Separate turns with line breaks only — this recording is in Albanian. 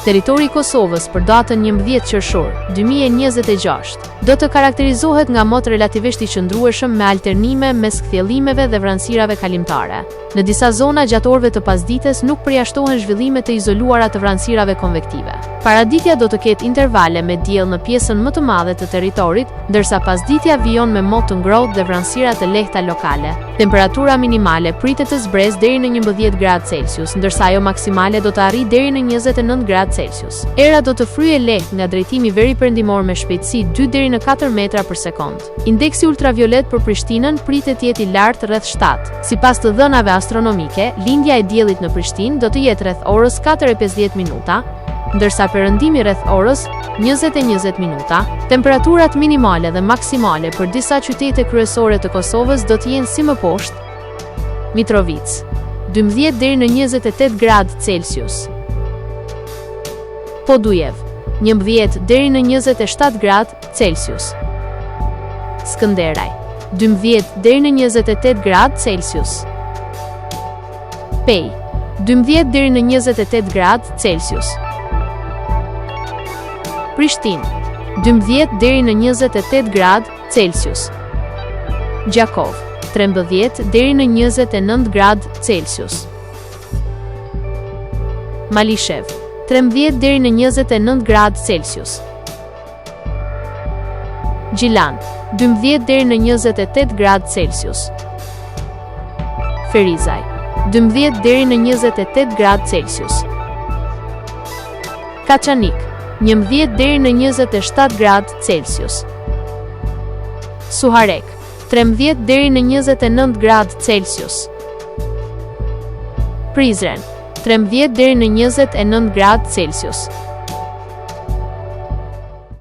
Territori i Kosovës për datën 11 qershor 2026 do të karakterizohet nga mot relativisht i qëndrueshëm me alternime mes kthjellimeve dhe vranësirave kalimtare. Në disa zona gjatë orëve të pasdites nuk përjashtohen zhvillime të izoluara të vranësirave konvektive. Paraditja do të ketë intervale me diell në pjesën më të madhe të territorit, ndërsa pasditja vijon me mot të ngrohtë dhe vranësira të lehta lokale. Temperatura minimale pritet të zbresë deri në 11 gradë Celsius, ndërsa ajo maksimale do të arrijë deri në 29 gradë Celsius. Era do të fryjë lehtë nga drejtimi veriperëndimor me shpejtësi 2 deri në 4 metra për sekondë. Indeksi ultraviolet për Prishtinën pritet të jetë i lartë rreth 7. Sipas të dhënave astronomike, lindja e diellit në Prishtinë do të jetë rreth orës 4:50 minuta, ndërsa perëndimi rreth orës 20:20 minuta. Temperaturat minimale dhe maksimale për disa qytete kryesore të Kosovës do të jenë si më poshtë: Mitrovicë, 12 deri në 28 gradë Celsius. Podujevë, 11 deri në 27 gradë Celsius. Skënderaj, 12 deri në 28 gradë Celsius. Pejë, 12 deri në 28 gradë Celsius. Prishtinë, 12 deri në 28 gradë Celsius. Gjakovë, 13 deri në 29 gradë Celsius. Malishevë, 13 deri në 29 gradë Celsius. Gjilan, 12 deri në 28 gradë Celsius. Ferizaj, 12 deri në 28 gradë Celsius. Kaçanik, 11 deri në 27 gradë Celsius. Suharekë, 13 deri në 29 gradë Celsius. Prizren, 13 deri në 29 gradë Celsius.